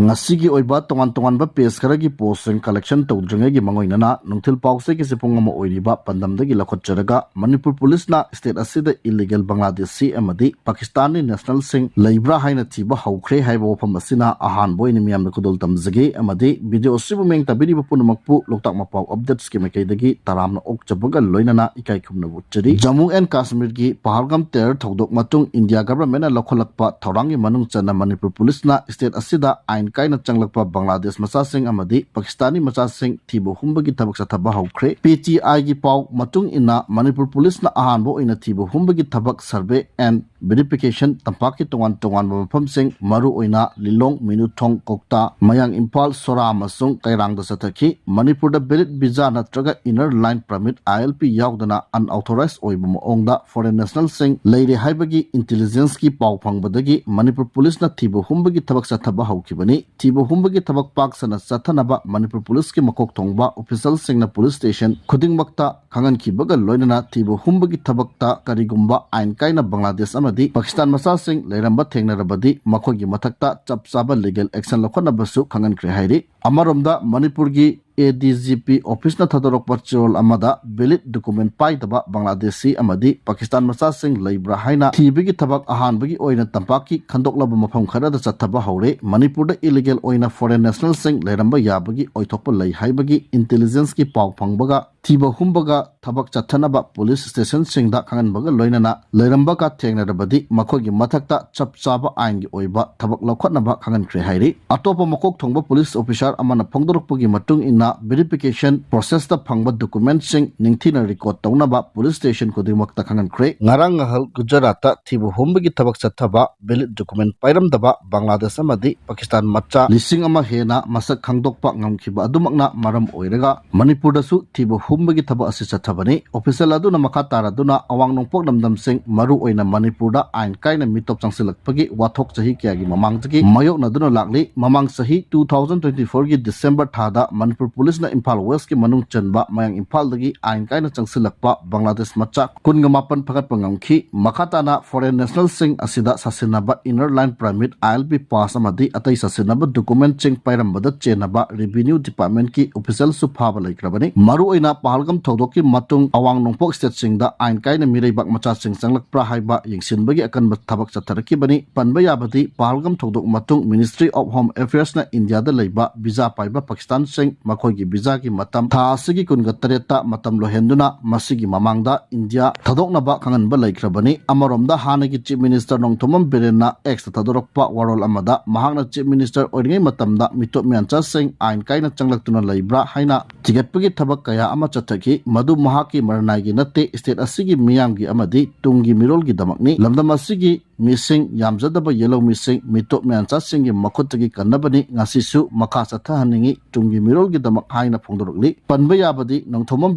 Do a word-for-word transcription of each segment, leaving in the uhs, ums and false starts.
ꯉꯁꯤꯒꯤ ꯑꯣꯏꯕ ꯇꯣꯉꯥꯟ ꯇꯣꯉꯥꯟꯕ ꯄꯦꯖ ꯈꯔꯒꯤ ꯄꯣꯁꯁꯤꯡ ꯀꯂꯦꯛꯁꯟ ꯇꯧꯗ꯭ꯔꯤꯉꯩꯒꯤ ꯃꯥꯡꯑꯣꯏꯅꯅ ꯅꯨꯡꯊꯤꯜ ꯄꯥꯎꯆꯦꯒꯤ ꯄꯨꯡ ꯑꯃ ꯑꯣꯏꯔꯤꯕ ꯄꯥꯟꯗꯝꯗꯒꯤ ꯂꯧꯈꯠꯆꯔꯒ, ꯃꯅꯤꯄꯨꯔ ꯄꯨꯂꯤꯁꯅ ꯁ꯭ꯇꯦꯠ ꯑꯁꯤꯗ ꯏꯂꯤꯒꯦꯜ ꯕꯪꯒ꯭ꯂꯥꯗꯦꯁꯤ ꯑꯃꯗꯤ ꯄꯥꯀꯤꯁꯇꯥꯟꯒꯤ ꯅꯦꯁꯅꯦꯜꯁꯤꯡ ꯂꯩꯕ꯭ꯔꯥ ꯍꯥꯏꯅ ꯊꯤꯕ ꯍꯧꯈ꯭ꯔꯦ ꯍꯥꯏꯕ ꯋꯥꯐꯝ ꯑꯁꯤꯅ ꯑꯍꯥꯟꯕ ꯑꯣꯏꯅ ꯃꯤꯌꯥꯝꯗ ꯈꯨꯗꯣꯜ ꯇꯝꯖꯒꯦ, ꯑꯃꯗꯤ ꯚꯤꯗꯤꯑꯣ ꯑꯁꯤꯕꯨ ꯃꯤꯠꯌꯦꯡ ꯇꯥꯕꯤꯔꯤꯕ ꯄꯨꯝꯅꯃꯛꯄꯨ ꯂꯣꯛꯇꯥꯛ ꯃꯄꯥꯎ ꯑꯞꯗꯦꯠꯁꯀꯤ ꯃꯥꯏꯀꯩꯗꯒꯤ ꯇꯔꯥꯝꯅ ꯑꯣꯛꯆꯕꯒ ꯂꯣꯏꯅꯅ ꯏꯀꯥꯏ ꯈꯨꯝꯅꯕ ꯎꯠꯆꯔꯤ꯫ ꯖꯝꯃꯨ ꯑꯦꯟ ꯀꯥꯁꯃꯤꯔꯒꯤ ꯄꯍꯜꯒꯥꯝ ꯇꯦꯔꯔ ꯊꯧꯗꯣꯛ ꯃꯇꯨꯡ ꯏꯟꯗꯤꯌꯥ ꯒꯚꯔꯟꯃꯦꯟꯠꯅ ꯂꯧꯈꯠꯂꯛꯄ ꯊꯧꯔꯥꯡꯒꯤ ꯃꯅꯨꯡ ꯆꯟꯅ ꯃꯅꯤꯄꯨꯔ ꯄꯨꯂꯤꯁꯅ ꯁ꯭ꯇꯦꯠ ꯑꯁꯤꯗ ꯑꯥꯏꯟ ꯀꯥꯏꯅ ꯆꯪꯂꯛꯄ ꯕꯪꯒ꯭ꯂꯥꯗꯦꯁ ꯃꯆꯥꯁꯤꯡ ꯑꯃꯗꯤ ꯄꯥꯀꯤꯁꯇꯥꯅꯤ ꯃꯆꯥꯁꯤꯡ ꯊꯤꯕ ꯍꯨꯝꯕꯒꯤ ꯊꯕꯛ ꯆꯠꯊꯕ ꯍꯧꯈ꯭ꯔꯦ꯫ ꯄꯤ ꯇꯤ ꯑꯥꯏꯒꯤ ꯄꯥꯎ ꯃꯇꯨꯡ ꯏꯟꯅ, ꯃꯅꯤꯄꯨꯔ ꯄꯨꯂꯤꯁꯅ ꯑꯍꯥꯟꯕ ꯑꯣꯏꯅ ꯊꯤꯕ ꯍꯨꯝꯕꯒꯤ ꯊꯕꯛ survey and verification ꯇꯝꯄꯥꯛꯀꯤ ꯇꯣꯉꯥꯟ ꯇꯣꯉꯥꯟꯕ ꯃꯐꯝꯁꯤꯡ, ꯃꯔꯨꯑꯣꯏꯅ ꯂꯤꯂꯣꯡ, ꯃꯤꯅꯨꯊꯣꯡ, ꯀꯧꯇꯥ, ꯃꯌꯥꯡ ꯏꯝꯐꯥꯜ, ꯁꯣꯔꯥ ꯑꯃꯁꯨꯡ ꯀꯩꯔꯥꯡꯗ ꯆꯠꯊꯈꯤ꯫ ꯃꯅꯤꯄꯨꯔꯗ valid visa ꯅꯠꯇ꯭ꯔꯒ Inner Line Permit, I L P, ꯌꯥꯎꯗꯅ unauthorized ꯑꯣꯏꯕ ꯃꯑꯣꯡꯗ foreign nationalꯁꯤꯡ ꯂꯩꯔꯦ ꯍꯥꯏꯕꯒꯤ intelligenceꯀꯤ ꯄꯥꯎ ꯐꯪꯕꯗꯒꯤ ꯃꯅꯤꯄꯨꯔ ꯄꯨꯂꯤꯁꯅ ꯊꯤꯕ ꯍꯨꯝꯕꯒꯤ ꯊꯕꯛ ꯆꯠꯊꯕ ꯍꯧꯈꯤꯕꯅꯤ꯫ ꯊꯤꯕ ꯍꯨꯝꯕꯒꯤ ꯊꯕꯛ ꯄꯥꯛ ꯁꯟꯅ ꯆꯠꯊꯅꯕ ꯃꯅꯤꯄꯨꯔ ꯄꯨꯂꯤꯁꯀꯤ ꯃꯀꯣꯛ ꯊꯣꯡꯕ officialꯁꯤꯡꯅ ꯄꯨꯂꯤꯁ ꯁ꯭ꯇꯦꯁꯟ ꯈꯨꯗꯤꯡꯃꯛꯇ ꯈꯪꯍꯟꯈꯤꯕꯒ ꯂꯣꯏꯅꯅ ꯊꯤꯕ ꯍꯨꯝꯕꯒꯤ ꯊꯕꯛꯇ ꯀꯔꯤꯒꯨꯝꯕ ꯑꯥꯏꯟ ꯀꯥꯏꯅ ꯕꯪꯒ꯭ꯂꯥꯗꯦꯁ ꯑꯃꯗꯤ ꯄꯥꯀꯤꯁꯇꯥꯟ ꯃꯆꯥꯁꯤꯡ ꯂꯩꯔꯝꯕ ꯊꯦꯡꯅꯔꯕꯗꯤ ꯃꯈꯣꯏꯒꯤ ꯃꯊꯛꯇ ꯆꯞ ꯆꯥꯕ legal action ꯂꯧꯈꯠꯅꯕꯁꯨ ꯈꯪꯍꯟꯈ꯭ꯔꯦ ꯍꯥꯏꯔꯤ꯫ ꯑꯃꯔꯣꯝꯗ ꯃꯅꯤꯄꯨꯔꯒꯤ A D G P officeꯅ ꯊꯥꯗꯣꯔꯛꯄ ꯆꯦꯔꯣꯜ ꯑꯃꯗ valid document ꯄꯥꯏꯗꯕ ꯕꯪꯒ꯭ꯂꯥꯗꯦꯁꯤ ꯑꯃꯗꯤ ꯄꯥꯀꯤꯁꯇꯥꯟ ꯃꯆꯥꯁꯤꯡ ꯂꯩꯕ꯭ꯔꯥ ꯍꯥꯏꯅ ꯊꯤꯕꯒꯤ ꯊꯕꯛ ꯑꯍꯥꯟꯕꯒꯤ ꯑꯣꯏꯅ ꯇꯝꯄꯥꯛꯀꯤ ꯈꯟꯗꯣꯛꯂꯕ ꯃꯐꯝ ꯈꯔꯗ ꯆꯠꯊꯕ ꯍꯧꯔꯦ꯫ ꯃꯅꯤꯄꯨꯔꯗ illegal ꯑꯣꯏꯅ foreign nationalꯁꯤꯡ ꯂꯩꯔꯝꯕ ꯌꯥꯕꯒꯤ ꯑꯣꯏꯊꯣꯛꯄ ꯂꯩ ꯍꯥꯏꯕꯒꯤ intelligenceꯀꯤ ꯄꯥꯎ ꯐꯪꯕꯒ ꯊꯤꯕ ꯍꯨꯝꯕꯒ ꯊꯕꯛ ꯆꯠꯊꯅꯕ ꯄꯨꯂꯤꯁ ꯁ꯭ꯇꯦꯁꯟꯁꯤꯡꯗ ꯈꯪꯍꯟꯕꯒ ꯂꯣꯏꯅꯅ ꯂꯩꯔꯝꯕꯒ ꯊꯦꯡꯅꯔꯕꯗꯤ ꯃꯈꯣꯏꯒꯤ ꯃꯊꯛꯇ ꯆꯞ ꯆꯥꯕ ꯑꯥꯏꯟꯒꯤ ꯑꯣꯏꯕ ꯊꯕꯛ ꯂꯧꯈꯠꯅꯕ ꯈꯪꯍꯟꯈ꯭ꯔꯦ ꯍꯥꯏꯔꯤ꯫ ꯑꯇꯣꯞꯄ ꯃꯀꯣꯛ ꯊꯣꯡꯕ ꯄꯨꯂꯤꯁ officer ꯑꯃꯅ ꯐꯣꯡꯗꯣꯔꯛꯄꯒꯤ ꯃꯇꯨꯡ ꯏꯟꯅ, verification processꯇ ꯐꯪꯕ documentꯁꯤꯡ ꯅꯤꯡꯊꯤꯅ record ꯇꯧꯅꯕ ꯄꯨꯂꯤꯁ ꯁ꯭ꯇꯦꯁꯟ ꯈꯨꯗꯤꯡꯃꯛꯇ ꯈꯪꯍꯟꯈ꯭ꯔꯦ꯫ ꯉꯔꯥꯡ ꯉꯍꯥꯜ ꯒꯨꯖꯔꯥꯠꯇ ꯊꯤꯕ ꯍꯨꯝꯕꯒꯤ ꯊꯕꯛ ꯆꯠꯊꯕ valid document ꯄꯥꯏꯔꯝꯗꯕ ꯕꯪꯒ꯭ꯂꯥꯗꯦꯁ ꯑꯃꯗꯤ ꯄꯥꯀꯤꯁꯇꯥꯟ ꯃꯆꯥ ꯂꯤꯁꯤꯡ ꯑꯃ ꯍꯦꯟꯅ ꯃꯁꯛ ꯈꯪꯗꯣꯛꯄ ꯉꯝꯈꯤꯕ ꯑꯗꯨꯃꯛꯅ ꯃꯔꯝ ꯑꯣꯏꯔꯒ ꯃꯅꯤꯄꯨꯔꯗꯁꯨ ꯊꯤꯕ ꯍꯨꯝꯕꯒꯤ ꯊꯕꯛ ꯑꯁꯤ ꯆꯠꯊꯕꯅꯤ꯫ Official ꯑꯗꯨꯅ ꯃꯈꯥ ꯇꯥꯔꯗꯨꯅ ꯑꯋꯥꯡ ꯅꯣꯡꯄꯣꯛ ꯂꯝꯗꯝꯁꯤꯡ, ꯃꯔꯨ ꯑꯣꯏꯅ ꯃꯅꯤꯄꯨꯔꯗ ꯑꯥꯏꯟ ꯀꯥꯏꯅ ꯃꯤꯇꯣꯞ ꯆꯪꯁꯤꯜꯂꯛꯄꯒꯤ ꯋꯥꯊꯣꯛ ꯆꯍꯤ ꯀꯌꯥꯒꯤ ꯃꯃꯥꯡꯗꯒꯤ ꯃꯥꯌꯣꯛꯅꯗꯨꯅ ꯂꯥꯛꯂꯤ꯫ ꯃꯃꯥꯡ ꯆꯍꯤ two thousand twenty fourꯒꯤ December ꯊꯥꯗ ꯃꯅꯤꯄꯨꯔ ꯄꯨꯂꯤꯁꯅ ꯏꯝꯐꯥꯜ Westꯀꯤ ꯃꯅꯨꯡ ꯆꯟꯕ ꯃꯌꯥꯡ ꯏꯝꯐꯥꯜꯗꯒꯤ ꯑꯥꯏꯟ ꯀꯥꯏꯅ ꯆꯪꯁꯤꯜꯂꯛꯄ ꯕꯪꯒ꯭ꯂꯥꯗꯦꯁ ꯃꯆꯥ ꯀꯨꯟꯒ ꯃꯥꯄꯟ ꯐꯒꯠꯄ ꯉꯝꯈꯤ꯫ ꯃꯈꯥ ꯇꯥꯅ foreign nationalꯁꯤꯡ ꯑꯁꯤꯗ ꯁꯥꯁꯤꯟꯅꯕ Inner Line Permit, ILP pass ꯑꯃꯗꯤ ꯑꯇꯩ ꯁꯥꯁꯤꯟꯅꯕ documentꯁꯤꯡ ꯄꯥꯏꯔꯝꯕꯗ ꯆꯦꯟꯅꯕ Revenue Departmentꯀꯤ officialꯁꯨ ꯐꯥꯕ ꯂꯩꯈ꯭ꯔꯕꯅꯤ꯫ ꯃꯔꯨꯑꯣꯏꯅ ꯄꯍꯜꯒꯝ ꯊꯧꯗꯣꯛꯀꯤ ꯃꯇꯨꯡ ꯑꯋꯥꯡ ꯅꯣꯡꯄꯣꯛ stateꯁꯤꯡꯗ ꯑꯥꯏꯟ ꯀꯥꯏꯅ ꯃꯤꯔꯩꯕꯥꯛ ꯃꯆꯥꯁꯤꯡ ꯆꯪꯂꯛꯄ꯭ꯔꯥ ꯍꯥꯏꯕ ꯌꯦꯡꯁꯤꯟꯕꯒꯤ ꯑꯀꯟꯕ ꯊꯕꯛ ꯆꯠꯊꯔꯛꯈꯤꯕꯅꯤ꯫ ꯄꯟꯕ ꯌꯥꯕꯗꯤ, ꯄꯍꯜꯒꯝ ꯊꯧꯗꯣꯛ ꯃꯇꯨꯡ Ministry of Home Affairsꯅ ꯏꯟꯗꯤꯌꯥꯗ ꯂꯩꯕ visa ꯄꯥꯏꯕ ꯄꯥꯀꯤꯁꯇꯥꯟꯁꯤꯡ ꯃꯈꯣꯏꯒꯤ visaꯒꯤ ꯃꯇꯝ ꯊꯥ ꯑꯁꯤꯒꯤ ꯀꯨꯟꯒ ꯇꯔꯦꯠꯇ ꯃꯇꯝ ꯂꯣꯏꯍꯟꯗꯨꯅ ꯃꯁꯤꯒꯤ ꯃꯃꯥꯡꯗ ꯏꯟꯗꯤꯌꯥ ꯊꯥꯗꯣꯛꯅꯕ ꯈꯪꯍꯟꯕ ꯂꯩꯈ꯭ꯔꯕꯅꯤ꯫ ꯑꯃꯔꯣꯝꯗ, ꯍꯥꯟꯅꯒꯤ Chief Minister ꯅꯣꯡꯊꯣꯝꯕꯝ ꯕꯤꯔꯦꯟꯅ Xꯇ ꯊꯥꯗꯣꯔꯛꯄ ꯋꯥꯔꯣꯜ ꯑꯃꯗ ꯃꯍꯥꯛꯅ Chief Minister ꯑꯣꯏꯔꯤꯉꯩ ꯃꯇꯝꯗ ꯃꯤꯇꯣꯞ ꯃꯤꯌꯥꯟꯆꯥꯁꯤꯡ ꯑꯥꯏꯟ ꯀꯥꯏꯅ ꯆꯪꯂꯛꯇꯨꯅ ꯂꯩꯕ꯭ꯔꯥ ꯍꯥꯏꯅ ꯊꯤꯒꯠꯄꯒꯤ ꯊꯕꯛ ꯀꯌꯥ ꯑꯃ ꯆꯠꯊꯈꯤ꯫ ꯃꯗꯨ ꯃꯍꯥꯛꯀꯤ ꯃꯔꯅꯥꯏꯒꯤ ꯅꯠꯇꯦ, state ꯑꯁꯤꯒꯤ ꯃꯤꯌꯥꯝꯒꯤ ꯑꯃꯗꯤ ꯇꯨꯡꯒꯤ ꯃꯤꯔꯣꯜꯒꯤꯗꯃꯛꯅꯤ꯫ ꯂꯝꯗꯝ ꯑꯁꯤꯒꯤ ꯃꯤꯁꯤꯡ, ꯌꯥꯝꯖꯗꯕ ꯌꯦꯜꯍꯧꯃꯤꯁꯤꯡ, ꯃꯤꯇꯣꯞ ꯃꯤꯌꯥꯟꯆꯥꯁꯤꯡꯒꯤ ꯃꯈꯨꯠꯇꯒꯤ ꯀꯟꯅꯕꯅꯤ꯫ ꯉꯁꯤꯁꯨ ꯃꯈꯥ ꯆꯠꯊꯍꯟꯅꯤꯡꯏ, ꯇꯨꯡꯒꯤ ꯃꯤꯔꯣꯜꯒꯤꯗꯃꯛ ꯍꯥꯏꯅ ꯐꯣꯡꯗꯣꯔꯛꯂꯤ꯫ ꯄꯟꯕ ꯌꯥꯕꯗꯤ, ꯅꯣꯡꯊꯣꯝꯕꯝ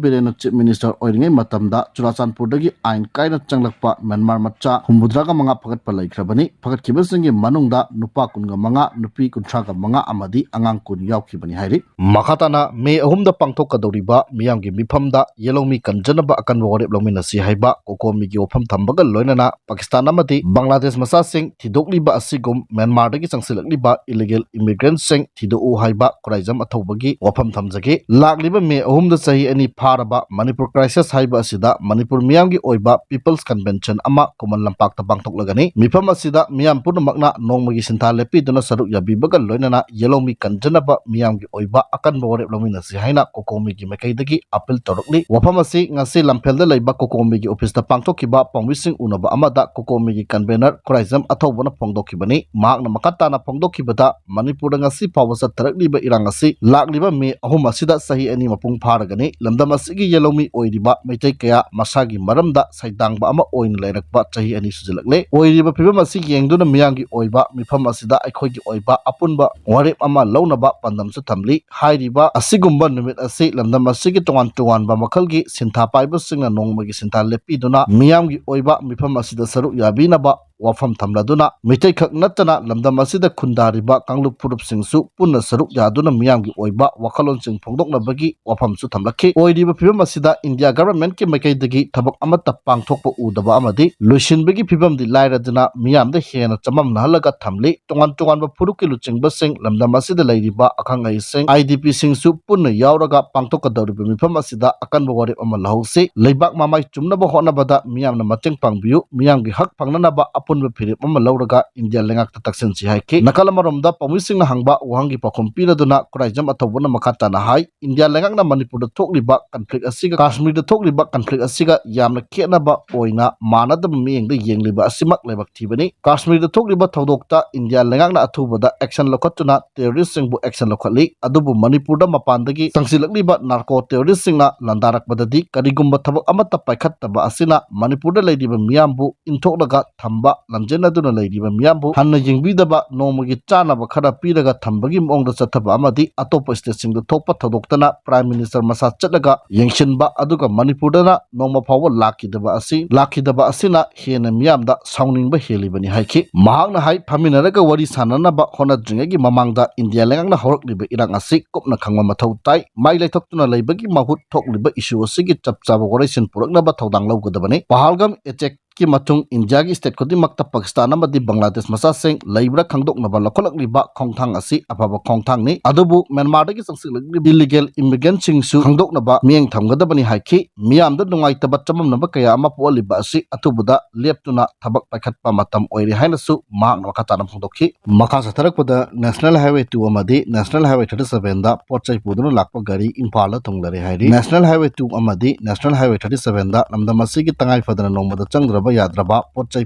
ꯕꯤꯔꯦꯟꯅ Chief Minister ꯑꯣꯏꯔꯤꯉꯩ ꯃꯇꯝꯗ ꯆꯨꯔꯥꯆꯥꯟꯄꯨꯔꯗꯒꯤ ꯑꯥꯏꯟ ꯀꯥꯏꯅ ꯆꯪꯂꯛꯄ ꯃ꯭ꯌꯥꯟꯃꯥꯔ ꯃꯆꯥ ꯍꯨꯝꯐꯨꯇꯔꯥꯒ ꯃꯉꯥ ꯐꯒꯠꯄ ꯂꯩꯈ꯭ꯔꯕꯅꯤ꯫ ꯐꯒꯠꯈꯤꯕꯁꯤꯡꯒꯤ ꯃꯅꯨꯡꯗ ꯅꯨꯄꯥ ꯀꯨꯟꯒ ꯃꯉꯥ, ꯅꯨꯄꯤ ꯀꯨꯟꯊ꯭ꯔꯥꯒ ꯃꯉꯥ ꯑꯃꯗꯤ ꯑꯉꯥꯡ ꯀꯨꯟ ꯌꯥꯎꯈꯤꯕꯅꯤ ꯍꯥꯏꯔꯤ꯫ ꯃꯈꯥ ꯇꯥꯅ ꯃꯦ ꯑꯍꯨꯝꯗ ꯄꯥꯡꯊꯣꯛꯀꯗꯧꯔꯤꯕ ꯃꯤꯌꯥꯝꯒꯤ ꯃꯤꯐꯝꯗ ꯌꯦꯜꯍꯧꯃꯤ ꯀꯟꯖꯅꯕ ꯑꯀꯟꯕ ꯋꯥꯔꯦꯞ ꯂꯧꯃꯤꯟꯅꯁꯤ ꯍꯥꯏꯕ ꯀꯣꯀꯣꯃꯤꯒꯤ ꯋꯥꯐꯝ ꯊꯝꯕꯒ ꯂꯣꯏꯅꯅ ꯄꯥꯀꯤꯁꯇꯥꯟ ꯑꯃꯗꯤ ꯕꯪꯒ꯭ꯂꯥꯗꯦꯁ ꯃꯆꯥꯁꯤꯡ ꯊꯤꯗꯣꯛꯂꯤꯕ ꯑꯁꯤꯒꯨꯝ ꯃ꯭ꯌꯥꯟꯃꯥꯔꯗꯒꯤ ꯆꯪꯁꯤꯜꯂꯛꯂꯤꯕ illegal immigrantꯁꯤꯡ ꯊꯤꯗꯣꯛꯎ ꯍꯥꯏꯕ ꯈꯨꯔꯥꯏꯖꯝ ꯑꯊꯧꯕꯒꯤ ꯋꯥꯐꯝ ꯊꯝꯖꯒꯦ꯫ ꯂꯥꯛꯂꯤꯕ ꯃꯦ ꯑꯍꯨꯝꯗ ꯆꯍꯤ ꯑꯅꯤ ꯐꯥꯔꯕ ꯃꯅꯤꯄꯨꯔ crisis ꯍꯥꯏꯕ ꯑꯁꯤꯗ ꯃꯅꯤꯄꯨꯔ ꯃꯤꯌꯥꯝꯒꯤ ꯑꯣꯏꯕ People's Convention ꯑꯃ ꯈꯨꯃꯟ ꯂꯝꯄꯥꯛꯇ ꯄꯥꯡꯊꯣꯛꯂꯒꯅꯤ꯫ ꯃꯤꯐꯝ ꯑꯁꯤꯗ ꯃꯤꯌꯥꯝ ꯄꯨꯝꯅꯃꯛꯅ ꯅꯣꯡꯃꯒꯤ ꯁꯤꯟꯊꯥ ꯂꯦꯞꯄꯤꯗꯨꯅ ꯁꯔꯨꯛ ꯌꯥꯕꯤꯕꯒ ꯂꯣꯏꯅꯅ ꯌꯦꯜꯍꯧꯃꯤ ꯀꯟꯖꯅꯕ ꯃꯤꯌꯥꯝꯒꯤ ꯑꯣꯏꯕ ꯑꯀꯟꯕ ꯋꯥꯔꯦꯞ ꯂꯧꯃꯤꯟꯅꯁꯤ ꯍꯥꯏꯅ ꯀꯣꯀꯣꯃꯤꯒꯤ ꯃꯥꯏꯀꯩꯗꯒꯤ appeal ꯇꯧꯔꯛꯂꯤ꯫ ꯋꯥꯐꯝ ꯑꯁꯤ ꯉꯁꯤ ꯂꯝꯐꯦꯜꯗ ꯂꯩꯕ ꯀꯣꯀꯣꯃꯤꯒꯤ officeꯇ ꯄꯥꯡꯊꯣꯛꯈꯤꯕ ꯄꯥꯎꯃꯤꯁꯤꯡ ꯎꯅꯕ ꯑꯃꯗ ꯀꯣꯀꯣꯃꯤꯒꯤ convener ꯈꯨꯔꯥꯏꯖꯝ ꯑꯊꯧꯕꯅ ꯐꯣꯡꯗꯣꯛꯈꯤꯕꯅꯤ꯫ ꯃꯍꯥꯛꯅ ꯃꯈꯥ ꯇꯥꯅ ꯐꯣꯡꯗꯣꯛꯈꯤꯕꯗ, ꯃꯅꯤꯄꯨꯔꯗ ꯉꯁꯤ ꯐꯥꯎꯕ ꯆꯠꯊꯔꯛꯂꯤꯕ ꯏꯔꯥꯡ ꯑꯁꯤ ꯂꯥꯛꯂꯤꯕ ꯃꯦ ꯑꯍꯨꯝ ꯑꯁꯤꯗ ꯆꯍꯤ ꯑꯅꯤ ꯃꯄꯨꯡ ꯐꯥꯔꯒꯅꯤ꯫ ꯂꯝꯗꯝ ꯑꯁꯤꯒꯤ ꯌꯦꯜꯍꯧꯃꯤ ꯑꯣꯏꯔꯤꯕ ꯃꯩꯇꯩ ꯀꯌꯥ ꯃꯁꯥꯒꯤ ꯃꯔꯝꯗ ꯁꯩꯗꯥꯡꯕ ꯑꯃ ꯑꯣꯏꯅ ꯂꯩꯔꯛꯄ ꯆꯍꯤ ꯑꯅꯤ ꯁꯨꯖꯤꯜꯂꯛꯂꯦ꯫ ꯑꯣꯏꯔꯤꯕ ꯐꯤꯕꯝ ꯑꯁꯤ ꯌꯦꯡꯗꯨꯅ ꯃꯤꯌꯥꯝꯒꯤ ꯑꯣꯏꯕ ꯃꯤꯐꯝ ꯑꯁꯤꯗ ꯑꯩꯈꯣꯏꯒꯤ ꯑꯣꯏꯕ ꯑꯄꯨꯟꯕ ꯋꯥꯔꯦꯞ ꯑꯃ ꯂꯧꯅꯕ ꯄꯥꯟꯗꯝꯁꯨ ꯊꯝꯂꯤ꯫ ꯍꯥꯏꯔꯤꯕ ꯑꯁꯤꯒꯨꯝꯕ ꯅꯨꯃꯤꯠ ꯑꯁꯤ ꯂꯝꯗꯝ ꯑꯁꯤꯒꯤ ꯇꯣꯉꯥꯟ ꯇꯣꯉꯥꯟꯕ ꯃꯈꯜꯒꯤ ꯁꯤꯟꯊꯥ ꯄꯥꯏꯕꯁꯤꯡꯅ ꯅꯣꯡꯃꯒꯤ ꯁꯤꯟꯊꯥ ꯂꯦꯞꯄꯤꯗꯨꯅ ꯃꯤꯌꯥꯝꯒꯤ ꯑꯣꯏꯕ ꯃꯤꯐꯝ ꯑꯁꯤꯗ ꯁꯔꯨꯛ ꯌꯥꯕꯤꯅꯕ ꯋꯥꯐꯝ ꯊꯝꯂꯗꯨꯅ, ꯃꯤꯇꯩꯈꯛ ꯅꯠꯇꯅ ꯂꯝꯗꯝ ꯑꯁꯤꯗ ꯈꯨꯟꯗꯥꯔꯤꯕ ꯀꯥꯡꯂꯨꯞ ꯐꯨꯔꯨꯞꯁꯤꯡꯁꯨ ꯄꯨꯟꯅ ꯁꯔꯨꯛ ꯌꯥꯗꯨꯅ ꯃꯤꯌꯥꯝꯒꯤ ꯑꯣꯏꯕ ꯋꯥꯈꯜꯂꯣꯟꯁꯤꯡ ꯐꯣꯡꯗꯣꯛꯅꯕꯒꯤ ꯋꯥꯐꯝꯁꯨ ꯊꯝꯂꯛꯈꯤ꯫ ꯑꯣꯏꯔꯤꯕ ꯐꯤꯕꯝ ꯑꯁꯤꯗ ꯏꯟꯗꯤꯌꯥ ꯒꯚꯔꯟꯃꯦꯟꯠꯀꯤ ꯃꯥꯏꯀꯩꯗꯒꯤ ꯊꯕꯛ ꯑꯃꯠꯇ ꯄꯥꯡꯊꯣꯛꯄ ꯎꯗꯕ ꯑꯃꯗꯤ ꯂꯣꯏꯁꯤꯟꯕꯒꯤ ꯐꯤꯕꯝꯗꯤ ꯂꯥꯏꯔꯗꯅ ꯃꯤꯌꯥꯝꯗ ꯍꯦꯟꯅ ꯆꯃꯝꯅꯍꯜꯂꯒ ꯊꯝꯂꯤ꯫ ꯇꯣꯉꯥꯟ ꯇꯣꯉꯥꯟꯕ ꯐꯨꯔꯨꯞꯀꯤ ꯂꯨꯆꯤꯡꯕꯁꯤꯡ, ꯂꯝꯗꯝ ꯑꯁꯤꯗ ꯂꯩꯔꯤꯕ ꯑꯈꯪ ꯑꯍꯩꯁꯤꯡ, ꯑꯥꯏ ꯗꯤ ꯄꯤꯁꯤꯡꯁꯨ ꯄꯨꯟꯅ ꯌꯥꯎꯔꯒ ꯄꯥꯡꯊꯣꯛꯀꯗꯧꯔꯤꯕ ꯃꯤꯐꯝ ꯑꯁꯤꯗ ꯑꯀꯟꯕ ꯋꯥꯔꯦꯞ ꯑꯃ ꯂꯧꯍꯧꯁꯤ꯫ ꯂꯩꯕꯥꯛ ꯃꯃꯥꯏ ꯆꯨꯝꯅꯕ ꯍꯣꯠꯅꯕꯗ ꯃꯤꯌꯥꯝꯅ ꯃꯇꯦꯡ ꯄꯥꯡꯕꯤꯌꯨ꯫ ꯃꯤꯌꯥꯝꯒꯤ ꯍꯛ ꯐꯪꯅꯅꯕ ꯑꯄꯨꯟꯕ ꯐꯤꯔꯦꯞ ꯑꯃ ꯂꯧꯔꯒ ꯏꯟꯗꯤꯌꯥ ꯂꯩꯉꯥꯛꯇ ꯇꯛꯁꯤꯟꯁꯤ ꯍꯥꯏꯈꯤ꯫ ꯅꯥꯀꯜ ꯑꯃꯔꯣꯝꯗ ꯄꯥꯎꯃꯤꯁꯤꯡꯅ ꯍꯪꯕ ꯋꯥꯍꯪꯒꯤ ꯄꯥꯎꯈꯨꯝ ꯄꯤꯔꯗꯨꯅ ꯈꯨꯔꯥꯏꯖꯝ ꯑꯊꯧꯕꯅ ꯃꯈꯥ ꯇꯥꯅ ꯍꯥꯏ, ꯏꯟꯗꯤꯌꯥ ꯂꯩꯉꯥꯛꯅ ꯃꯅꯤꯄꯨꯔꯗ ꯊꯣꯛꯂꯤꯕ ꯀꯟꯐ꯭ꯂꯤꯛ ꯑꯁꯤꯒ ꯀꯥꯁꯃꯤꯔꯗ ꯊꯣꯛꯂꯤꯕ ꯀꯟꯐ꯭ꯂꯤꯛ ꯑꯁꯤꯒ ꯌꯥꯝꯅ ꯈꯦꯠꯅꯕ ꯑꯣꯏꯅ ꯃꯥꯟꯅꯗꯕ ꯃꯤꯠꯌꯦꯡꯗ ꯌꯦꯡꯂꯤꯕ ꯑꯁꯤꯃꯛ ꯂꯥꯏꯕꯛ ꯊꯤꯕꯅꯤ꯫ ꯀꯥꯁꯃꯤꯔꯗ ꯊꯣꯛꯂꯤꯕ ꯊꯧꯗꯣꯛꯇ ꯏꯟꯗꯤꯌꯥ ꯂꯩꯉꯥꯛꯅ ꯑꯊꯨꯕꯗ action ꯂꯧꯈꯠꯇꯨꯅ terroristꯁꯤꯡꯕꯨ action ꯂꯧꯈꯠꯂꯤ꯫ ꯑꯗꯨꯕꯨ ꯃꯅꯤꯄꯨꯔꯗ ꯃꯄꯥꯟꯗꯒꯤ ꯆꯪꯁꯤꯜꯂꯛꯂꯤꯕ narco terroristꯁꯤꯡꯅ ꯂꯥꯟꯗꯥꯔꯛꯄꯗꯗꯤ ꯀꯔꯤꯒꯨꯝꯕ ꯊꯕꯛ ꯑꯃꯠꯇ ꯄꯥꯏꯈꯠꯇꯕ ꯑꯁꯤꯅ ꯃꯅꯤꯄꯨꯔꯗ ꯂꯩꯔꯤꯕ ꯃꯤꯌꯥꯝꯕꯨ ꯏꯟꯊꯣꯛꯂꯒ ꯊꯝꯕ, ꯂꯝꯖꯤꯟꯅꯗꯨꯅ ꯂꯩꯔꯤꯕ ꯃꯤꯌꯥꯝꯕꯨ ꯍꯟꯅ ꯌꯦꯡꯕꯤꯗꯕ, ꯅꯣꯡꯃꯒꯤ ꯆꯥꯅꯕ ꯈꯔ ꯄꯤꯔꯒ ꯊꯝꯕꯒꯤ ꯃꯑꯣꯡꯗ ꯆꯠꯊꯕ ꯑꯃꯗꯤ ꯑꯇꯣꯞꯄ stateꯁꯤꯡꯗ ꯊꯣꯛꯄ ꯊꯧꯗꯣꯛꯇꯅ Prime Minister ꯃꯁꯥ ꯆꯠꯂꯒ ꯌꯦꯡꯁꯤꯟꯕ, ꯑꯗꯨꯒ ꯃꯅꯤꯄꯨꯔꯗꯅ ꯅꯣꯡꯃ ꯐꯥꯎꯕ ꯂꯥꯛꯈꯤꯗꯕ ꯑꯁꯤ, ꯂꯥꯛꯈꯤꯗꯕ ꯑꯁꯤꯅ ꯍꯦꯟꯅ ꯃꯤꯌꯥꯝꯗ ꯁꯥꯎꯅꯤꯡꯕ ꯍꯦꯜꯂꯤꯕꯅꯤ ꯍꯥꯏꯈꯤ꯫ ꯃꯍꯥꯛꯅ ꯍꯥꯏ, ꯐꯝꯃꯤꯟꯅꯔꯒ ꯋꯥꯔꯤ ꯁꯥꯟꯅꯅꯕ ꯍꯣꯠꯅꯗ꯭ꯔꯤꯉꯩꯒꯤ ꯃꯃꯥꯡꯗ ꯏꯟꯗꯤꯌꯥ ꯂꯩꯉꯥꯛꯅ ꯍꯧꯔꯛꯂꯤꯕ ꯏꯔꯥꯡ ꯑꯁꯤ ꯀꯨꯞꯅ ꯈꯪꯕ ꯃꯊꯧ ꯇꯥꯏ꯫ ꯃꯥꯏ ꯂꯩꯊꯣꯛꯇꯨꯅ ꯂꯩꯕꯒꯤ ꯃꯍꯨꯠ ꯊꯣꯛꯂꯤꯕ issue ꯑꯁꯤꯒꯤ ꯆꯞ ꯆꯥꯕ ꯋꯥꯔꯣꯏꯁꯤꯟ ꯄꯨꯔꯛꯅꯕ ꯊꯧꯗꯥꯡ ꯂꯧꯒꯗꯕꯅꯤ꯫ ꯄꯍꯜꯒꯥꯝ attack ꯀꯤ ꯃꯇꯨꯡ ꯏꯟꯗꯤꯌꯥꯒꯤ state ꯈꯨꯗꯤꯡꯃꯛꯇ ꯄꯥꯀꯤꯁꯇꯥꯟ ꯑꯃꯗꯤ ꯕꯪꯒ꯭ꯂꯥꯗꯦꯁ ꯃꯆꯥꯁꯤꯡ ꯂꯩꯕ꯭ꯔꯥ ꯈꯪꯗꯣꯛꯅꯕ ꯂꯧꯈꯠꯂꯛꯂꯤꯕ ꯈꯣꯡꯊꯥꯡ ꯑꯁꯤ ꯑꯐꯕ ꯈꯣꯡꯊꯥꯡꯅꯤ꯫ ꯑꯗꯨꯕꯨ ꯃ꯭ꯌꯥꯟꯃꯥꯔꯗꯒꯤ ꯆꯪꯁꯤꯜꯂꯛꯂꯤꯕ illegal immigrantꯁꯤꯡꯁꯨ ꯈꯪꯗꯣꯛꯅꯕ ꯃꯤꯠꯌꯦꯡ ꯊꯝꯒꯗꯕꯅꯤ ꯍꯥꯏꯈꯤ꯫ ꯃꯤꯌꯥꯝꯗ ꯅꯨꯡꯉꯥꯏꯇꯕ ꯆꯃꯝꯅꯕ ꯀꯌꯥ ꯑꯃ ꯄꯣꯛꯍꯜꯂꯤꯕ ꯑꯁꯤ ꯑꯊꯨꯕꯗ ꯂꯦꯞꯇꯨꯅ ꯊꯕꯛ ꯄꯥꯏꯈꯠꯄ ꯃꯇꯝ ꯑꯣꯏꯔꯦ ꯍꯥꯏꯅꯁꯨ ꯃꯍꯥꯛꯅ ꯃꯈꯥ ꯇꯥꯅ ꯐꯣꯡꯗꯣꯛꯈꯤ꯫ ꯃꯈꯥ ꯆꯠꯊꯔꯛꯄꯗ National Highway two ꯑꯃꯗꯤ National Highway thirty sevenꯗ ꯄꯣꯠ ꯆꯩ ꯄꯨꯗꯨꯅ ꯂꯥꯛꯄ ꯒꯥꯔꯤ ꯏꯝꯐꯥꯜꯗ ꯊꯨꯡꯂꯔꯦ ꯍꯥꯏꯔꯤ꯫ National Highway two ꯑꯃꯗꯤ National Highway thirty sevenꯗ ꯂꯝꯗꯝ ꯑꯁꯤꯒꯤ ꯇꯉꯥꯏ ꯐꯗꯅ ꯅꯣꯡꯃꯗ ꯆꯪꯗ꯭ꯔꯕ ꯌꯥꯗ꯭ꯔꯕ ꯄꯣꯠ ꯆꯩ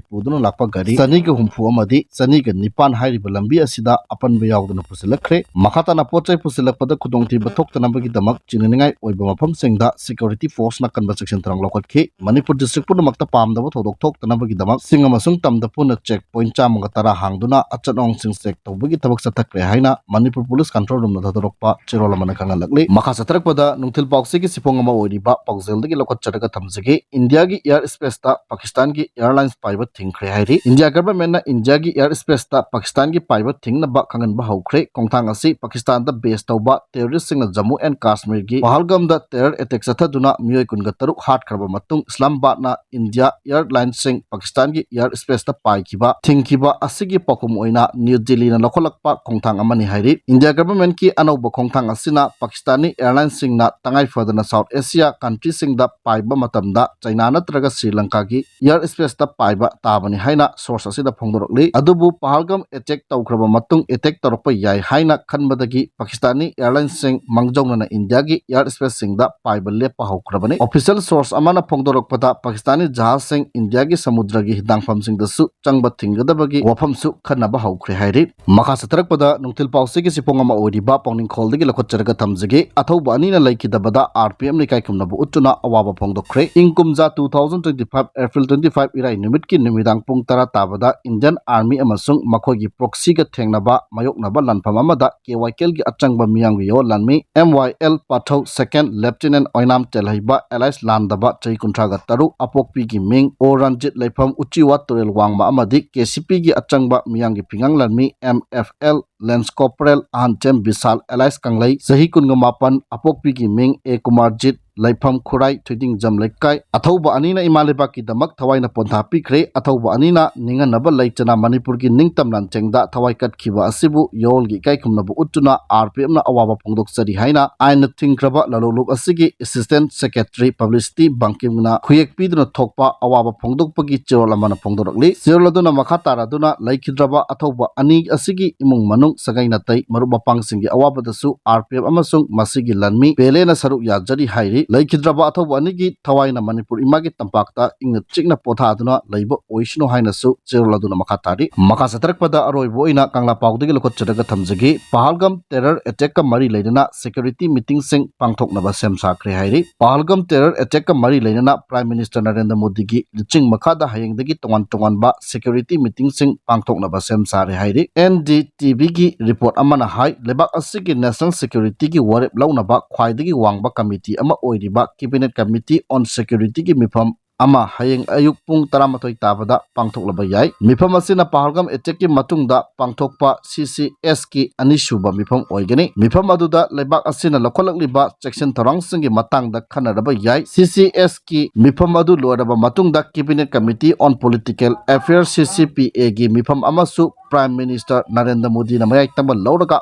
ꯄꯨꯗꯨꯅ ꯂꯥꯛꯄ ꯒꯥꯔꯤ ꯆꯅꯤꯒ ꯍꯨꯝꯐꯨ ꯑꯃꯗꯤ ꯆꯅꯤꯒ ꯅꯤꯄꯥꯟ ꯍꯥꯏꯔꯤꯕ ꯂꯝꯕꯤ ꯑꯁꯤꯗ ꯑꯄꯟꯕ ꯌꯥꯎꯗꯅ ꯄꯨꯁꯤꯜꯂꯛꯈ꯭ꯔꯦ꯫ ꯃꯈꯥ ꯇꯥꯅ ꯄꯣꯠ ꯆꯩ ꯄꯨꯁꯤꯜꯂꯛꯄꯗ ꯈꯨꯗꯣꯡꯊꯤꯕ ꯊꯣꯛꯇꯅꯕꯒꯤꯗꯃꯛ ꯆꯤꯡꯅꯅꯤꯡꯉꯥꯏ ꯑꯣꯏꯕ ꯃꯐꯝꯁꯤꯡꯗ security force ꯅ ꯀꯟꯕ ꯆꯦꯛꯁꯤꯟ ꯊꯧꯔꯥꯡ ꯂꯧꯈꯠꯈꯤ꯫ ꯃꯅꯤꯄꯨꯔ district ꯄꯨꯝꯅꯃꯛꯇ ꯄꯥꯝꯗꯕ ꯊꯧꯗꯣꯛ ꯊꯣꯛꯇꯅꯕꯒꯤꯗꯃꯛ ꯆꯤꯡ ꯑꯃꯁꯨꯡ ꯇꯝꯗ ꯄꯨꯟꯅ check point ꯆꯥꯝꯃꯒ ꯇꯔꯥ ꯍꯥꯡꯗꯨꯅ ꯑꯆꯠ ꯑꯋꯣꯡꯁꯤꯡ check ꯇꯧꯕꯒꯤ ꯊꯕꯛ ꯆꯠꯊꯈ꯭ꯔꯦ ꯍꯥꯏꯅ ꯃꯅꯤꯄꯨꯔ police control room ꯅ ꯊꯥꯗꯣꯔꯛꯄ ꯆꯦꯔꯣꯜ ꯑꯃꯅ ꯈꯪꯍꯜꯂꯛꯂꯤ꯫ ꯃꯈꯥ ꯆꯠꯊꯔꯛꯄꯗ ꯅꯨꯡꯊꯤꯜ ꯄꯥꯎꯆꯦꯒꯤ ꯁꯤꯐꯣꯡ ꯑꯃ ꯑꯣꯏꯔꯤꯕ ꯄꯥꯎꯖꯦꯜꯗꯒꯤ ꯂꯧꯈꯠꯆꯔꯒ ꯊꯝꯖꯒꯦ꯫ ꯏꯟꯗꯤꯌꯥꯒꯤ air space ꯇ ꯄꯥꯀꯤꯁꯇꯥꯟꯒꯤ airlines ꯄꯥꯏꯕ ꯊꯤꯡꯈ꯭ꯔꯦ ꯍꯥꯏꯔꯤ꯫ ꯏꯟꯗꯤꯌꯥ government ꯅ ꯏꯟꯗꯤꯌꯥꯒꯤ air space ꯇ ꯄꯥꯀꯤꯁꯇꯥꯟꯒꯤ ꯄꯥꯏꯕ ꯊꯤꯡꯅꯕ ꯈꯪꯍꯟꯕ ꯍꯧꯈ꯭ꯔꯦ꯫ ꯈꯣꯡꯊꯥꯡ ꯑꯁꯤ ꯄꯥꯀꯤꯁꯇꯥꯟꯗ base ꯇꯧꯕ terrorist ꯁꯤꯡꯅ ꯖꯝꯃꯨ and ꯀꯥꯁꯃꯤꯔꯒꯤ ꯄꯍꯜꯒꯥꯝꯗ terror attack ꯆꯠꯊꯗꯨꯅ ꯃꯤꯑꯣꯏ ꯀꯨꯟꯒ ꯇꯔꯨꯛ ꯍꯥꯠꯈ꯭ꯔꯕ ꯃꯇꯨꯡ ꯏꯁꯂꯥꯃꯥꯕꯥꯗꯅ ꯏꯟꯗꯤꯌꯥ airlines ꯁꯤꯡ ꯄꯥꯀꯤꯁꯇꯥꯟꯒꯤ air space ꯇ ꯄꯥꯏꯈꯤꯕ, ꯊꯤꯡꯈꯤꯕ ꯑꯁꯤꯒꯤ ꯄꯥꯎꯈꯨꯝ ꯑꯣꯏꯅ ꯅ꯭ꯌꯨ ꯗꯤꯜꯂꯤꯅ ꯂꯧꯈꯠꯂꯛꯄ ꯈꯣꯡꯊꯥꯡ ꯑꯃꯅꯤ ꯍꯥꯏꯔꯤ꯫ ꯏꯟꯗꯤꯌꯥ government ꯀꯤ ꯑꯅꯧꯕ ꯈꯣꯡꯊꯥꯡ ꯑꯁꯤꯅ ꯄꯥꯀꯤꯁꯇꯥꯅꯤ airlines ꯁꯤꯡꯅ ꯇꯉꯥꯏ ꯐꯗꯅ South Asia country ꯁꯤꯡꯗ ꯄꯥꯏꯕ ꯃꯇꯝꯗ ꯆꯩꯅꯥ ꯅꯠꯇ꯭ꯔꯒ ꯁ꯭ꯔꯤ ꯂꯪꯀꯥꯒꯤ air space ꯇ ꯄꯥꯏꯕ ꯇꯥꯕꯅꯤ ꯍꯥꯏꯅ source ꯑꯁꯤꯗ ꯐꯣꯡꯗꯣꯔꯛꯂꯤ꯫ ꯑꯗꯨꯕꯨ ꯄꯍꯜꯒꯥꯝ attack ꯇꯧꯈ꯭ꯔꯕ ꯃꯇꯨꯡ attack ꯇꯧꯔꯛꯄ ꯌꯥꯏ ꯍꯥꯏꯅ ꯈꯟꯕꯗꯒꯤ ꯄꯥꯀꯤꯁꯇꯥꯅꯤ airlines ꯁꯤꯡ ꯃꯥꯡꯖꯧꯅꯅ ꯏꯟꯗꯤꯌꯥꯒꯤ air space ꯁꯤꯡꯗ ꯄꯥꯏꯕ ꯂꯦꯞꯄ ꯍꯧꯈ꯭ꯔꯕꯅꯤ꯫ Official source ꯑꯃꯅ ꯐꯣꯡꯗꯣꯔꯛꯄꯗ ꯄꯥꯀꯤꯁꯇꯥꯅꯤ ꯖꯍꯥꯖꯁꯤꯡ ꯏꯟꯗꯤꯌꯥꯒꯤ ꯁꯃꯨꯗ꯭ꯔꯒꯤ ꯍꯤꯗꯥꯡꯐꯝꯁꯤꯡꯗꯁꯨ ꯆꯪꯕ ꯊꯤꯡꯒꯗꯕꯒꯤ ꯋꯥꯐꯝꯁꯨ ꯈꯟꯅꯕ ꯍꯧꯈ꯭ꯔꯦ ꯍꯥꯏꯔꯤ꯫ ꯃꯈꯥ ꯆꯠꯊꯔꯛꯄꯗ ꯅꯨꯡꯊꯤꯜ ꯄꯥꯎꯆꯦꯒꯤ ꯁꯤꯐꯣꯡ ꯑꯃ ꯑꯣꯏꯔꯤꯕ ꯄꯥꯎꯅꯤꯡꯈꯣꯜꯗꯒꯤ ꯂꯧꯈꯠꯆꯔꯒ ꯊꯝꯖꯒꯦ꯫ ꯑꯊꯧꯕ ꯑꯅꯤꯅ ꯂꯩꯈꯤꯗꯕꯗ R P F ꯅ ꯏꯀꯥꯏ ꯈꯨꯝꯅꯕ ꯎꯠꯇꯨꯅ ꯑꯋꯥꯕ ꯐꯣꯡꯗꯣꯛꯈ꯭ꯔꯦ꯫ ꯏꯪ ꯀꯨꯝꯖꯥ two thousand twenty five April twenty five ꯏꯔꯥꯏ ꯅꯨꯃꯤꯠꯀꯤ ꯅꯨꯃꯤꯗꯥꯡ ꯄꯨꯡ ꯇꯔꯥ ꯇꯥꯕꯗ Indian Army ꯑꯃꯁꯨꯡ ꯃꯈꯣꯏꯒꯤ proxy ꯒ ꯊꯦꯡꯅꯕ ꯃꯥꯌꯣꯛꯅꯕ ꯂꯥꯟꯐꯝ ꯑꯃꯗ K Y K L ꯒꯤ ꯑꯆꯪꯕ ꯃꯤꯌꯥꯝꯒꯤ ꯌꯥꯑꯣꯟ ꯂꯥꯟꯃꯤ M Y L ꯄꯥꯊꯧ second Lieutenant ꯑꯣꯏꯅꯥꯝ ꯇꯦꯜꯍꯩꯕ alias ꯂꯥꯟꯗꯕ ꯆꯍꯤ ꯀꯨꯟꯊ꯭ꯔꯥꯒ ꯇꯔꯨꯛ ꯑꯄꯣꯛꯄꯤꯒꯤ ꯃꯤꯡ O ꯔꯟꯖꯤꯠ ꯂꯩꯐꯝ ꯎꯆꯤꯋꯥ ꯇꯨꯔꯦꯜ ꯋꯥꯡꯃ ꯑꯃꯗꯤ K C P ꯒꯤ ꯑꯆꯪꯕ ꯃꯤꯌꯥꯝꯒꯤ ꯐꯤꯉꯥꯡ ꯂꯥꯟꯃꯤ M F L Lance Corporal ꯑꯍꯟꯊꯦꯝ ꯕꯤꯁꯥꯜ alias ꯀꯪꯂꯩ ꯆꯍꯤ ꯀꯨꯟꯒ ꯃꯥꯄꯟ ꯑꯄꯣꯛꯄꯤꯒꯤ ꯃꯤꯡ A ꯀꯨꯃꯥꯔꯖꯤꯠ ꯂꯩꯐꯝ ꯈꯨꯔꯥꯏ ꯊꯣꯏꯗꯤꯡꯖꯝ ꯂꯩꯀꯥꯏ꯫ ꯑꯊꯧꯕ ꯑꯅꯤꯅ ꯏꯃꯥ ꯂꯩꯕꯥꯛꯀꯤꯗꯃꯛ ꯊꯋꯥꯏꯅ ꯄꯣꯟꯊꯥ ꯄꯤꯈ꯭ꯔꯦ꯫ ꯑꯊꯧꯕ ꯑꯅꯤꯅ ꯅꯤꯡꯍꯟꯅꯕ ꯂꯩꯇꯅ ꯃꯅꯤꯄꯨꯔꯒꯤ ꯅꯤꯡꯇꯝ ꯂꯥꯟꯊꯦꯡꯗ ꯊꯋꯥꯏ ꯀꯠꯈꯤꯕ ꯑꯁꯤꯕꯨ ꯌꯥꯑꯣꯜꯒꯤ ꯏꯀꯥꯏ ꯈꯨꯝꯅꯕ ꯎꯠꯇꯨꯅ R P F ꯅ ꯑꯋꯥꯕ ꯐꯣꯡꯗꯣꯛꯆꯔꯤ ꯍꯥꯏꯅ ꯑꯥꯏꯟꯅ ꯊꯤꯡꯈ꯭ꯔꯕ ꯂꯥꯂꯣꯡꯂꯨꯞ ꯑꯁꯤꯒꯤ Assistant Secretary Publicity ꯕꯪꯀꯤꯝꯅ ꯈꯨꯌꯦꯛ ꯄꯤꯗꯨꯅ ꯊꯣꯛꯄ ꯑꯋꯥꯕ ꯐꯣꯡꯗꯣꯛꯄꯒꯤ ꯆꯦꯔꯣꯜ ꯑꯃꯅ ꯐꯣꯡꯗꯣꯔꯛꯂꯤ꯫ ꯆꯦꯔꯣꯜ ꯑꯗꯨꯅ ꯃꯈꯥ ꯇꯥꯔꯗꯨꯅ ꯂꯩꯈꯤꯗ꯭ꯔꯕ ꯑꯊꯧꯕ ꯑꯅꯤ ꯑꯁꯤꯒꯤ ꯏꯃꯨꯡ ꯃꯅꯨꯡ, ꯁꯥꯒꯩ ꯅꯥꯇꯩ, ꯃꯔꯨꯞ ꯃꯄꯥꯡꯁꯤꯡꯒꯤ ꯑꯋꯥꯕꯗꯁꯨ R P F ꯑꯃꯁꯨꯡ ꯃꯁꯤꯒꯤ ꯂꯥꯟꯃꯤ ꯄꯦꯂꯦꯅ ꯁꯔꯨꯛ ꯌꯥꯖꯔꯤ ꯍꯥꯏꯔꯤ꯫ ꯂꯩꯈꯤꯗ꯭ꯔꯕ ꯑꯊꯧꯕ ꯑꯅꯤꯒꯤ ꯊꯋꯥꯏꯅ ꯃꯅꯤꯄꯨꯔ ꯏꯃꯥꯒꯤ ꯇꯝꯄꯥꯛꯇ ꯏꯪꯅ ꯆꯤꯛꯅ ꯄꯣꯊꯥꯗꯨꯅ ꯂꯩꯕ ꯑꯣꯏꯁꯅꯨ ꯍꯥꯏꯅꯁꯨ ꯆꯦꯔꯣꯜ ꯑꯗꯨꯅ ꯃꯈꯥ ꯇꯥꯔꯤ꯫ ꯃꯈꯥ ꯆꯠꯊꯔꯛꯄꯗ ꯑꯔꯣꯏꯕ ꯑꯣꯏꯅ ꯀꯪꯂꯥ ꯄꯥꯎꯗꯒꯤ ꯂꯧꯈꯠꯆꯔꯒ ꯊꯝꯖꯒꯦ꯫ ꯄꯍꯜꯒꯝ terror attack ꯀ ꯃꯔꯤ ꯂꯩꯅꯅ security meeting ꯁꯤꯡ ꯄꯥꯡꯊꯣꯛꯅꯕ ꯁꯦꯝ ꯁꯥꯈ꯭ꯔꯦ ꯍꯥꯏꯔꯤ꯫ ꯄꯍꯜꯒꯝ terror attack ꯀ ꯃꯔꯤ ꯂꯩꯅꯅ Prime Minister ꯅꯔꯦꯟꯗ꯭ꯔ ꯃꯣꯗꯤꯒꯤ ꯂꯨꯆꯤꯡ ꯃꯈꯥꯗ ꯍꯌꯦꯡꯗꯒꯤ ꯇꯣꯉꯥꯟ ꯇꯣꯉꯥꯟꯕ security meeting ꯁꯤꯡ ꯄꯥꯡꯊꯣꯛꯅꯕ ꯁꯦꯝ ꯁꯥꯔꯦ ꯍꯥꯏꯔꯤ꯫ N D T V ꯒꯤ report ꯑꯃꯅ ꯍꯥꯏ, ꯂꯩꯕꯥꯛ ꯑꯁꯤꯒꯤ national security ꯒꯤ ꯋꯥꯔꯦꯞ ꯂꯧꯅꯕ ꯈ꯭ꯋꯥꯏꯗꯒꯤ ꯋꯥꯡꯕ committee ꯑꯃ ꯑꯣꯏꯔꯤꯕ Cabinet Committee on Security ꯒꯤ ꯃꯤꯐꯝ ꯑꯃ ꯍꯌꯦꯡ ꯑꯌꯨꯛ ꯄꯨꯡ ꯇꯔꯥꯃꯥꯊꯣꯏ ꯇꯥꯕꯗ ꯄꯥꯡꯊꯣꯛꯂꯕ ꯌꯥꯏ꯫ ꯃꯤꯐꯝ ꯑꯁꯤꯅ ꯄꯍꯜꯒꯥꯝ attack ꯀꯤ ꯃꯇꯨꯡꯗ ꯄꯥꯡꯊꯣꯛꯄ C C S ꯀꯤ ꯑꯅꯤꯁꯨꯕ ꯃꯤꯐꯝ ꯑꯣꯏꯒꯅꯤ꯫ ꯃꯤꯐꯝ ꯑꯗꯨꯗ ꯂꯩꯕꯥꯛ ꯑꯁꯤꯅ ꯂꯧꯈꯠꯂꯛꯂꯤꯕ ꯆꯦꯛꯁꯤꯟ ꯊꯧꯔꯥꯡꯁꯤꯡꯒꯤ ꯃꯇꯥꯡꯗ ꯈꯟꯅꯔꯕ ꯌꯥꯏ꯫ C C S ꯀꯤ ꯃꯤꯐꯝ ꯑꯗꯨ ꯂꯣꯏꯔꯕ ꯃꯇꯨꯡꯗ Cabinet Committee on Political Affairs, C C P A ꯒꯤ ꯃꯤꯐꯝ ꯑꯃꯁꯨ Prime Minister ꯅꯔꯦꯟꯗ꯭ꯔ ꯃꯣꯗꯤꯅ ꯃꯌꯥꯏ ꯇꯪꯕ ꯂꯧꯔꯒ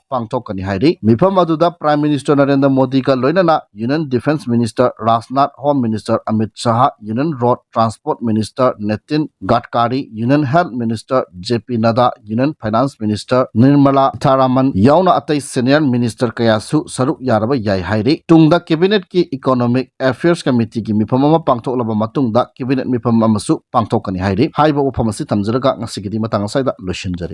ꯄꯥꯡꯊꯣꯛꯀꯅꯤ ꯍꯥꯏꯔꯤ꯫ ꯃꯤꯐꯝ ꯑꯗꯨꯗ Prime Minister ꯅꯔꯦꯟꯗ꯭ꯔ ꯃꯣꯗꯤꯒ ꯂꯣꯏꯅꯅ Union Defence Minister Rajnath, Home Minister Amit Shah, Union Road Transport Minister Nitin ꯒꯗꯀꯥꯔꯤ, Union Health Minister J P ꯅꯗꯥ, Union Finance Minister Nirmala ꯁꯤꯊꯥꯔꯥꯃꯟ ꯌꯥꯎꯅ ꯑꯇꯩ senior minister ꯀꯌꯥꯁꯨ ꯁꯔꯨꯛ ꯌꯥꯔꯕ ꯌꯥꯏ ꯍꯥꯏꯔꯤ꯫ ꯇꯨꯡꯗ Cabinet ꯀꯤ Economic Affairs Committee ꯒꯤ ꯃꯤꯐꯝ ꯑꯃ ꯄꯥꯡꯊꯣꯛꯂꯕ ꯃꯇꯨꯡꯗ Cabinet ꯃꯤꯐꯝ ꯑꯃꯁꯨ ꯄꯥꯡꯊꯣꯛꯀꯅꯤ ꯍꯥꯏꯔꯤ꯫ ꯍꯥꯏꯔꯤꯕ ꯋꯥꯐꯝ ꯑꯁꯤ ꯊꯝꯖꯔꯒ ꯉꯁꯤꯒꯤꯗꯤ ꯃꯇꯥꯡ ꯑꯁ꯭ꯋꯥꯏꯗ ꯂꯣꯏꯁꯤꯟꯖꯔꯦ꯫